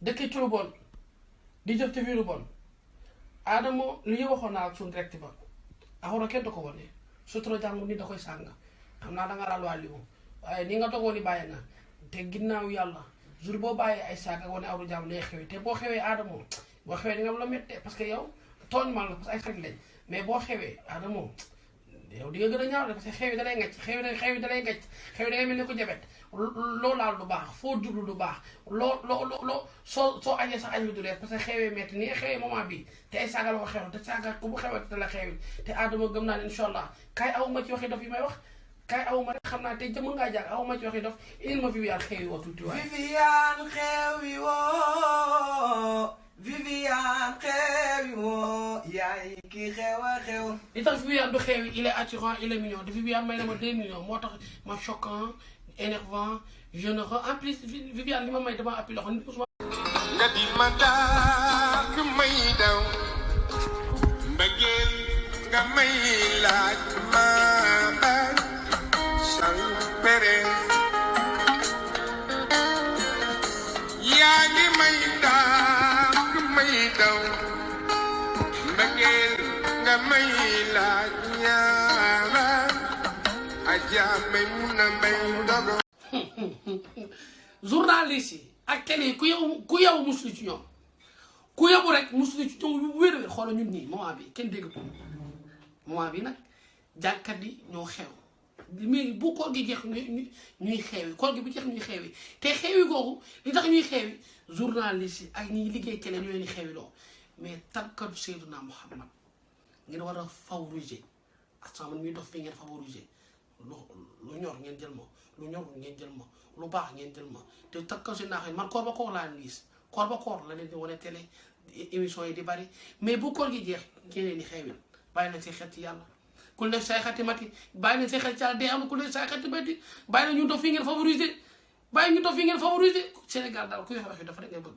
dëkk ci lu bon di jëf ci fi lu bon Adamo li ñu waxoon naa ak suñu direct ba axura kenn da ko wane sutura jàngu ni da koy sàng xam naa da nga laal waa li waaye ni nga dogoo ni bàyyi nga te ginnaaw yàlla jour boo bàyyee ay saak ak wane awru jàmm lay xewee te boo xewee Adamo boo xewee di nga am la méttee parce que yow tooñ mal la parce que ay xarit lañ mais boo xewee Adamo yow di nga gën a ñaaw de parce que xewi da lay ngacc xewi da lay ngacc xewi da ngay mel ni ko jabet loo laal du baax foo jublu du baax loo soo añee sax añ bi du leer parce que xewee metti ni xewee moment bi te ay saaga la ko xewal te saaga ku bu xewee te la xewi te Adamo gëm naa ne incha allah kaay awuma ci waxi dof yi may wax kaay awuma rek xam naa te jëm ngaa jàng awuma ci waxi dof indil ma Viviane xewi woo tuuti waaye Viviane xewi woo Viviane xewi woo yaay ki xew a xew li tax Viviane du xewi il est attirant il est mignon de Viviane may na ma 2 millions moo tax ma choquant énervant généreux en plus Viviane li ma may dama appui loxo nit nga di ma daal may daw mbëggeel nga may laaj ma bañ sang pere yaa ngi may daal may daw mbëggeel nga may laaj ñaara aja may mun a may dogo journaliste yi ak télé yi ku yow musli ci ñoom ku yow rek musli ci ñoom yu wér-wér xoolal ñun ñii moment bi kenn dégg ko moment bi nag jàkkat yi ñoo xew mais bu koor gi jeex ñuy xewi koor gi bu jeex ñuy xewi te xewi googu li tax ñuy xewi journaliste yi ak ñi liggéey télé ñoo leen di xewi loo mais tàggatu Seydina Muhammad ngeen war a favoriser assemblée ñuy dox fii ngeen favoriser lu ñor ngeen jël ma lu ñorul ngeen jël ma lu baax ngeen jël ma te takka si naax man koor ba koor laa gis koor ba koor la leen di wane télé émission yi di bari mais bu koor gi jeex ngeen leen di xeewil bàyyi nañ say xel ci yàlla ku nekk say xati mati bàyyi nañ say xel ci yàlla dee am ku nekk say xati mati bàyyi nañ ñu dof fii ngeen favoriser bàyyi ñu dof fii ngeen favoriser Sénégal daal ku wax dafa rek ngay bëgg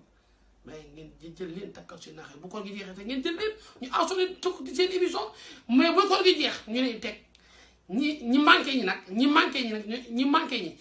mais ngeen jël leen takkal si naax bu koor gi jeexee te ngeen jël leen ñu assurer tukk ci seen émission mais bu koor gi jeex ñu leen teg ñi manqué ñi nag ñi manqué ñi